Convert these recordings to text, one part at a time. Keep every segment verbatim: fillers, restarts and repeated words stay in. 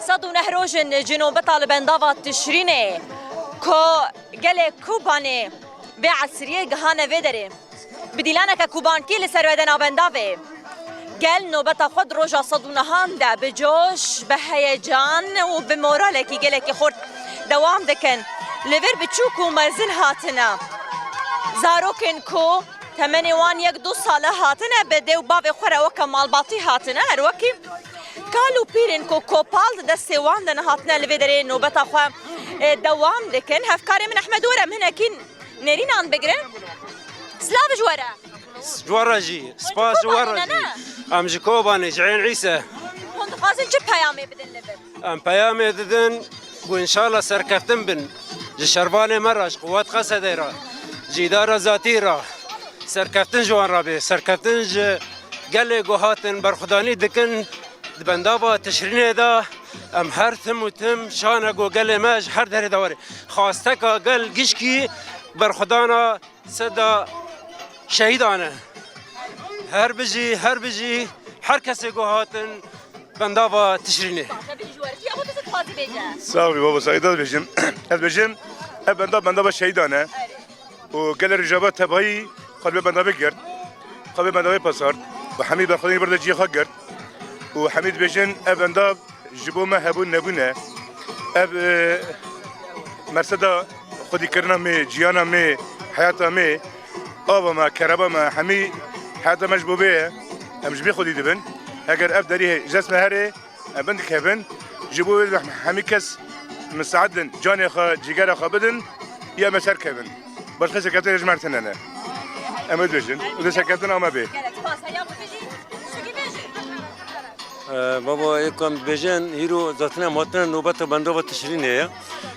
Sed û neh roj in ji nobeta li bendava Tişrînê ku gelê Kobanê vê esriyê gihane vê derê. Bi dîlaneke Kobankî li ser bedena bendavê. Gel nobeta xwe di roja sed û nehan de bi coş, bi heyecan û bi moralekî gelekî xurt dewam dikin. Li vir biçûk û mezin hatine. Zarokên ku temenê wan yek du sal e hatine, bi dê û bavê xwe re weke malbatî hatine, her wekî kal û pîrên ku kopal di destê wan de ne hatine li vê derê nobeta xwe, e, dewam dikin. Hevkarê min Ehmed, were em hinekî nêrînan bigrin. Silav ji we re. Ji we re jî. Spas ji we re jî. Em ji Kobanê, ji Ên Îse. Hûn dixwazin çi peyamê bidin li vir? Em peyamê didin ku înşallah serkeftin bin. Ji şervanê me re, ji Quwet Qesedê re, ji îdara zatî re serkeftin ji wan re bê. Serkeftin ji gelê ku hatin berxwedanî dikin di bendava Tişrînê de. Em her tim û tim şane ku gelê me ji her derê de were. Xwasteka gel gişkî berxwedana seda şehîdan e. Her bijî, her bijî, her kesê ku hatin bendava Tişrînê. Sax bî baba, saygıda dibêjim. Ez dibêjim, ev benda, bendava şehîdan e. Û gelê Rojava tevayî xwe li vê bendavê girt. Xwe vê bendavê pasart. Û hemî berxwedî ber de cihê xwe girt. Û hemî dibêjin, ev bendav ji bo me hebûn nebûn e. Ev, e, merseda xwedîkirina me, jiyana me, heyata me, ava me, kereba me, hemî heyata me ji bo vê ye. Em ji vê xwedî dibin. Heger ev derî ji dest me here, em bin dikevin. Ji bo wê hemî kes misaid in, canê xwe, cîgera xwe bidin, ya me ser kevin. Başqa serkeftinê ji me re tune ne. Em ê dibêjin. Û dê serkeftina me bê. Gelek spas. Heya gotê jî, şikî bêjî. Ee, baba, ê ku em dibêjin, hîro zaten em hatine nobeta bendava Tişrînê ye.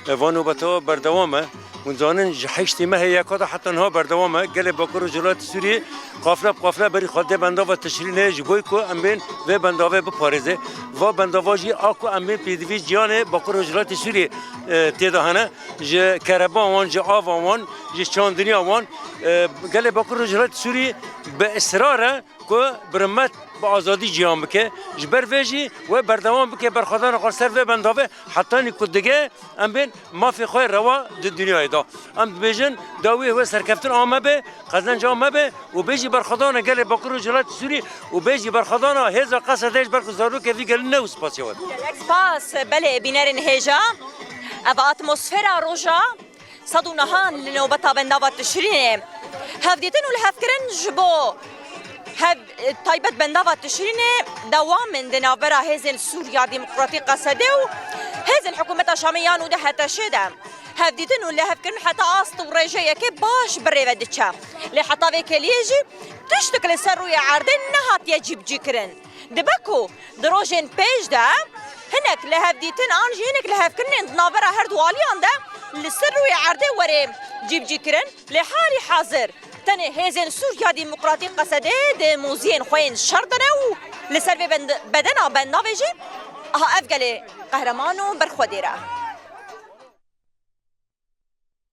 E, va nobeta berdewam e. Hûn zanin, ji heştê mehê yeka de heta niha berdewam e. Gelê Bakur Rojhilatê Sûriyê qafle bi qafle berî xwe dê bendava Tişrînê ji bo ku em bên vê bendavê biparêze. Va bendava jî a ku em bên pêdivî jiyanê Bakur Rojhilatê Sûriyê, e, tê de hene. Ji kereba wan, ji ava wan, ji çandiniya wan, e, gelê Bakur Rojhilatê Sûriyê bi israr e ku bi rimet, bi azadî ciyan bike. Ji ber vê jî we berdewam bike berxwedana xwe ser vê bendavê hetanî ku dige em bên mafê xwe rewa di dinyayê de. Em dibêjin, dawiyê we serkeftin a me be, qezenca me be û bê jî berxwedana gelê Bakur Rojhilatê Sûrî û bê jî berxwedana hêza Qesedê ji ber ku zarokê vî gelî ne û spasiya we. Gelek spas, belê bînerên hêja. Ev atmosfera roja sed û nehan li nobeta bendava Tişrînê. Hevdîtin û lihevkirin ji bo hev-, taybet bendava Tişrînê dewam in di navbera hêzên Sûriya Demokratîk Qesedê û hêzên hikûmeta Şamê yan û di H T Ş'ê de. Hevdîtin û lihevkirin heta ast û rêjeyekê baş bi rê ve diçe. Lê heta vê keliyê jî tiştek li ser rûyê erdê nehatiye cîbicîkirin. Dibe ku di rojên pêş de hinek lihevdîtin an jî hinek lihevkirinên di navbera her du aliyan de li ser rûyê erdê were cîbicîkirin. Lê halî hazir tenê hêzên Sûriya Demokratîk Qesedê di mûziyên xwe yên şer de ne û li ser vê bend-, bedena bendavê jî aha ev gelê qehreman û berxwedêr e.